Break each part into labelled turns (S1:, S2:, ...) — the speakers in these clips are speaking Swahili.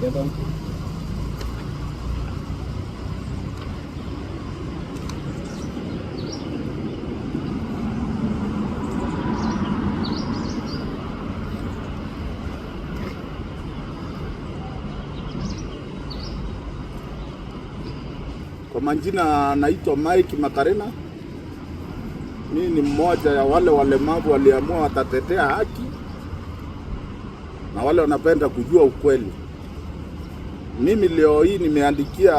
S1: Together.
S2: Kwa majina naitwa Mike Makarena. Mimi ni mmoja ya wale walemavu waliamua watatetea haki na wale wanapenda kujua ukweli. Mimi leo hii nimeandikia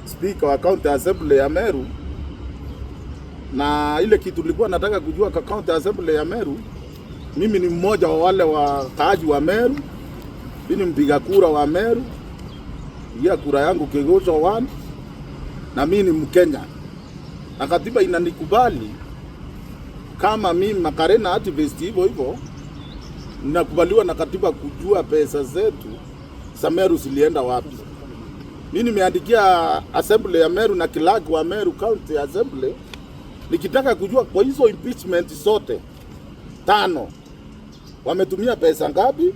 S2: speaker wa County Assembly ya Meru, na ile kitu nilikuwa nataka kujua kwa County Assembly ya Meru, mimi ni mmoja wa wale wakaaji wa Meru, mimi ni mpiga kura wa Meru, pigia kura yangu Kiguzo 1 na mimi ni Mkenya na katiba inanikubali kama mimi Makarena activist hivyo hivyo, ninakubaliwa na katiba kujua pesa zetu za Meru zilienda wapi. Mimi nimeandikia assembly ya Meru na clerk wa Meru County Assembly nikitaka kujua kwa hizo impeachment zote tano wametumia pesa ngapi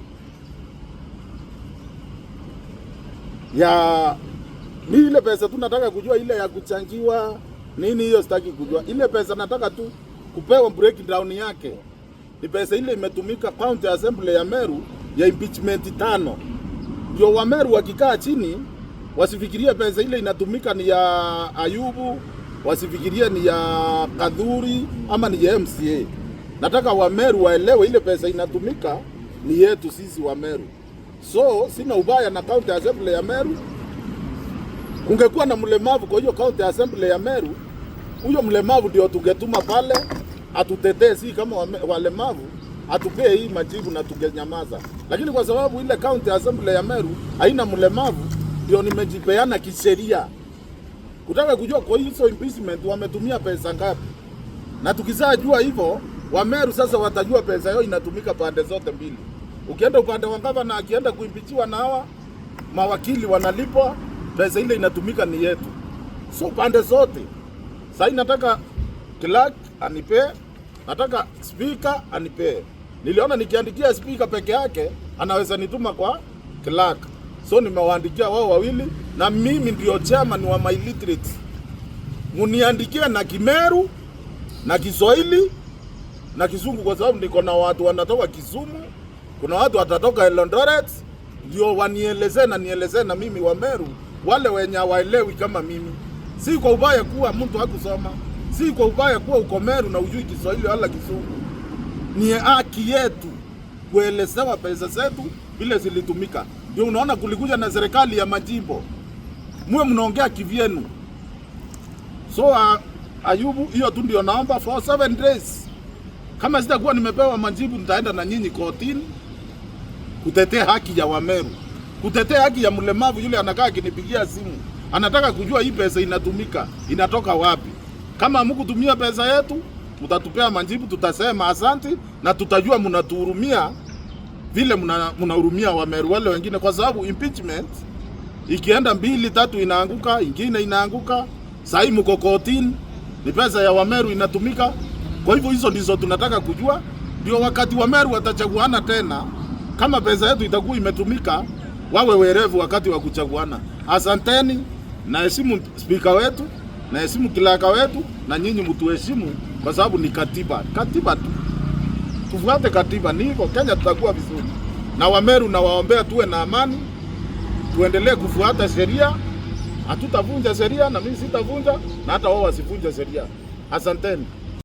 S2: ya mi ile pesa tu nataka kujua, ile ya kuchangiwa nini, hiyo sitaki kujua. Ile pesa nataka tu kupewa breakdown yake, ni pesa ile imetumika County Assembly ya Meru ya impeachment tano. Ndio wa Meru wakikaa chini wasifikirie pesa ile inatumika ni ya Ayubu, wasifikirie ni ya Kadhuri ama ni ya MCA. Nataka Wameru waelewe ile pesa inatumika ni yetu sisi Wameru. So sina ubaya na County Assembly ya Meru. Kungekuwa na mlemavu kwa hiyo County Assembly ya Meru, huyo mlemavu ndio tungetuma pale atutetee, si kama walemavu atupee hii majibu na tungenyamaza. Lakini kwa sababu ile County Assembly ya Meru haina mlemavu, ndio nimejipeana kisheria kutaka kujua kwa hizo impeachment wametumia pesa ngapi, na tukishajua hivyo Wameru sasa watajua pesa yao inatumika pande zote mbili. Ukienda upande wa gavana, akienda kuimpichiwa na hawa mawakili wanalipwa, pesa ile inatumika ni yetu, so pande zote. Sasa nataka clerk anipee, nataka speaker anipee. Niliona nikiandikia speaker peke yake anaweza nituma kwa clerk, so nimewaandikia wao wawili, na mimi ndio chairman wa my literate. Muniandikie na Kimeru na Kiswahili na Kizungu, kwa sababu niko na watu wanatoka Kisumu, kuna watu watatoka Eldoret, ndio wanielezee na nielezee na mimi wa Meru, wale wenye hawaelewi kama mimi. Si kwa ubaya kuwa mtu hakusoma, si kwa ubaya kuwa uko Meru na ujui Kiswahili wala Kizungu. Ni haki yetu kuelezewa pesa zetu vile zilitumika. Ndio unaona kulikuja na serikali ya majimbo, muwe mnaongea kivyenu. So Ayubu, hiyo tu ndio naomba for 7 days. Kama sitakuwa nimepewa majibu, nitaenda na nyinyi kotini kutetea haki ya Wameru, kutetea haki ya mlemavu yule anakaa akinipigia simu, anataka kujua hii pesa inatumika inatoka wapi. Kama hamkutumia pesa yetu, mtatupea majibu, tutasema asanti na tutajua mnatuhurumia vile mnahurumia Wameru wale wengine, kwa sababu impeachment ikienda mbili tatu inaanguka, ingine inaanguka. Sahii mko kotini, ni pesa ya Wameru inatumika. Kwa hivyo hizo ndizo tunataka kujua, ndio wakati Wameru watachaguana tena, kama pesa yetu itakuwa imetumika, wawe werevu wakati wa kuchaguana. Asanteni, naheshimu spika wetu, naheshimu clerk wetu, na nyinyi mtuheshimu, kwa sababu ni katiba, katiba tu tufuate katiba. Ni hivyo, Kenya tutakuwa vizuri. Na Wameru nawaombea tuwe na amani, tuendelee kufuata sheria, hatutavunja sheria na mimi sitavunja, na hata wao wasivunje sheria. Asanteni.